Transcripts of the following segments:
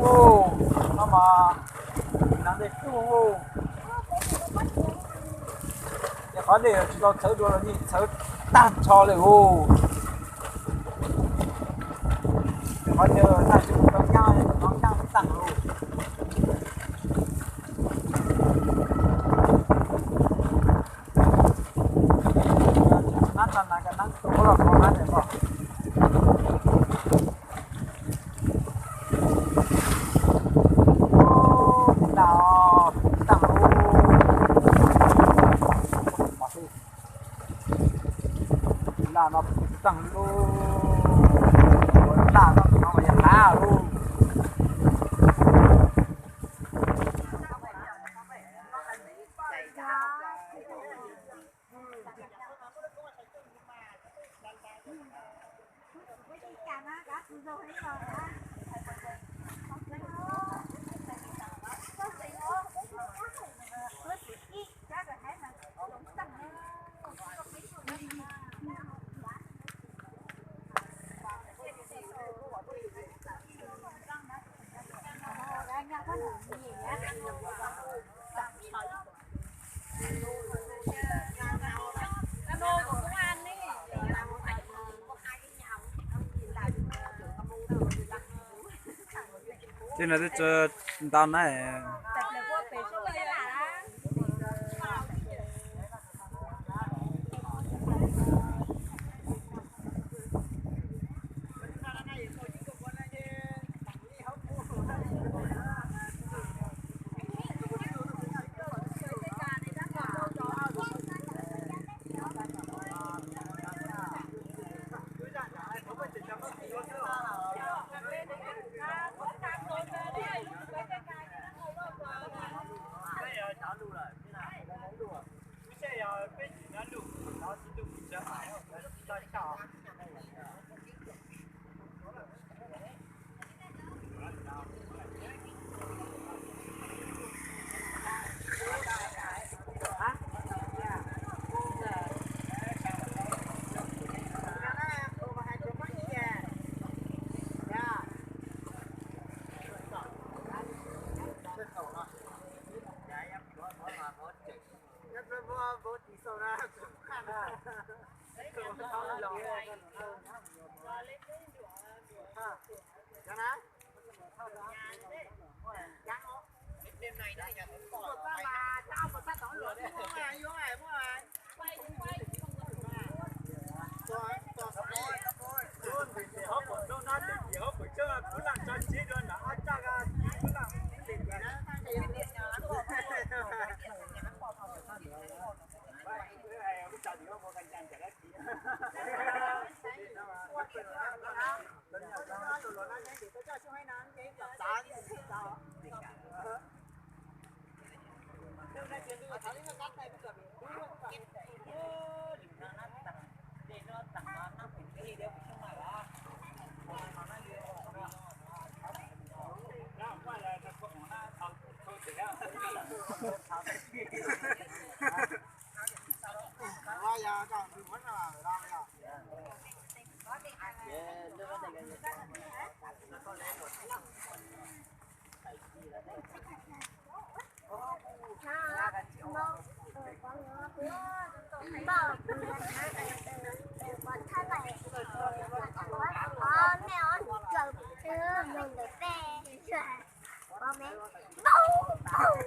Ub, no mas nag dej tsuj ub. Ces qhov dej tsis tau txhawv dua los yeej txhawv tag nrho li ub. Qhov chaw nag tsis tau nyab, no nyab tag ub. Nab tso nag, nab tus ub los kho nab ntawm ko. Ub, tus laj os, tag ub. Tus laj no tag lub, tus laj no tus no mas yog laj lub. Tej no twb tso ntau na.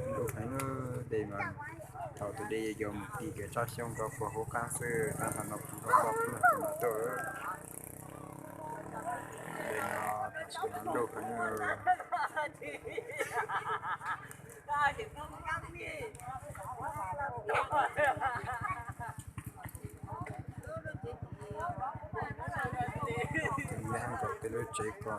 Ntuj heev, dej mas thaum tus dej yuav mus ti kiag tsob xyoob rau puag hauv qab xwb, tab tom no kuv nrog npoj pub no tuaj. Dej no tam sim no ntuj heev. Lawv nkaum tej lub tsev ko.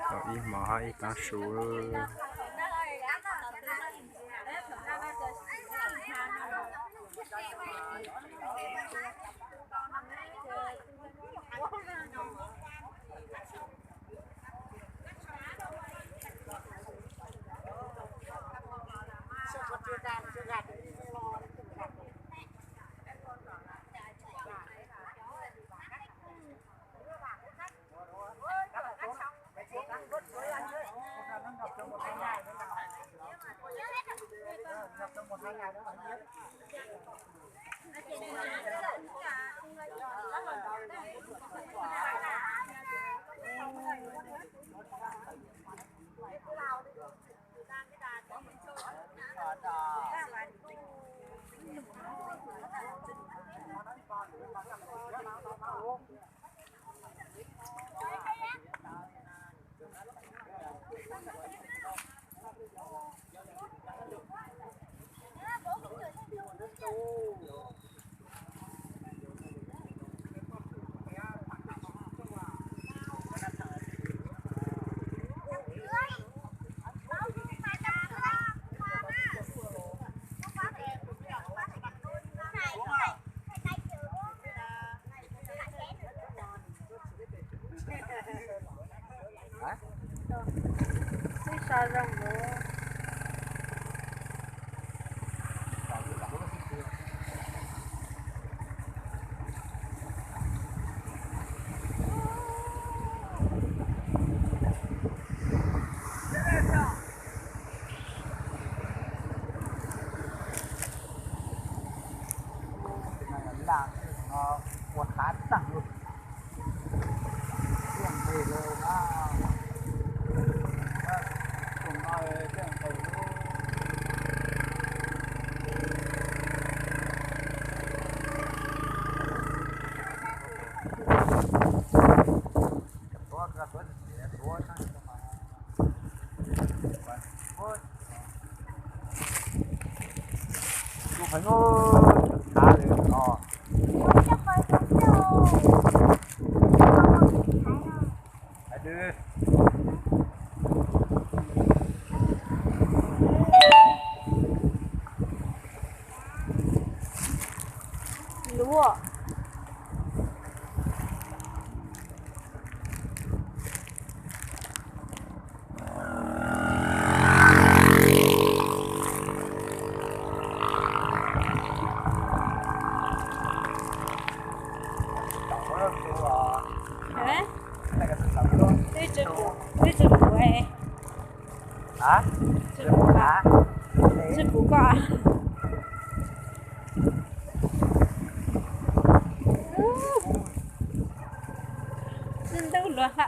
Tau ib hmo hab ib taab su. Xib so zoo lawm. Ua qab tag lug. Tiaj nqis lawm na. Tus no tiaj nqis lawm. Tus qhov no thav lawm os. Hais dwb. Luaj. Twb tsis pum, twb tsis pum. Tsis pum koj. Ntub luag hla.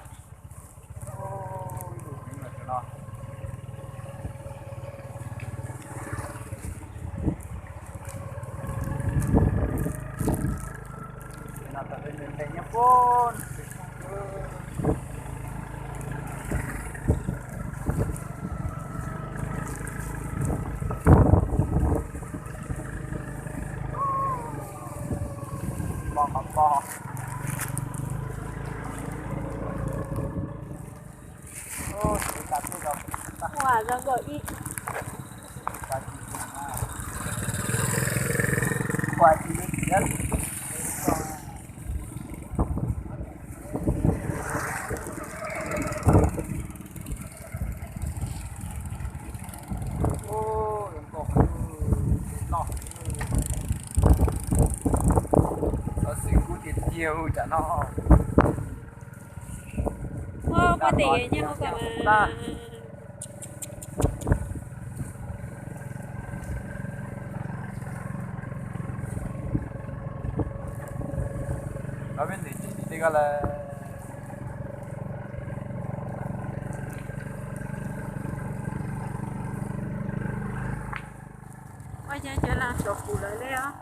Ua zoo nkauj ib. Xov xwm kub tiag tiag tsam no. Ua poj tim nyob hauv kam mas. Peb ntim tim tim ko lawm. Ua cas cov las suav pum lawv li os.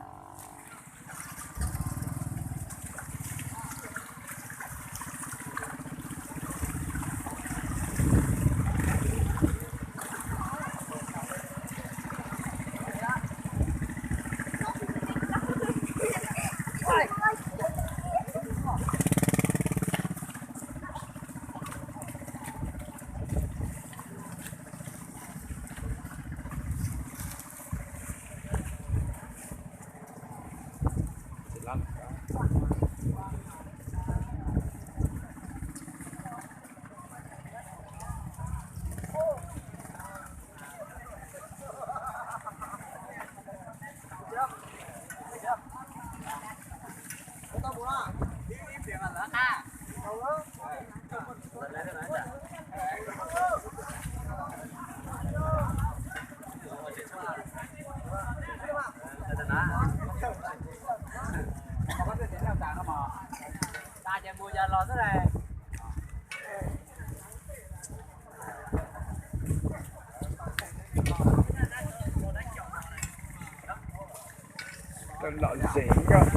Lom zem koj.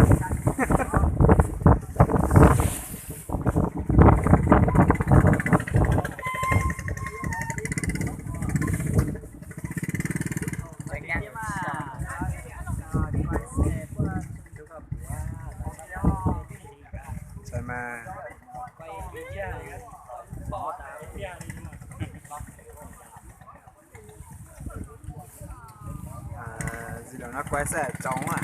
Txhais mas. Zis lawm no kuaib xwb tsoov a.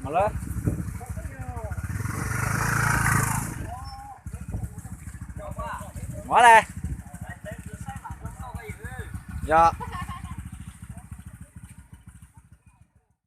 Mov lawm. Mov lawm. Yog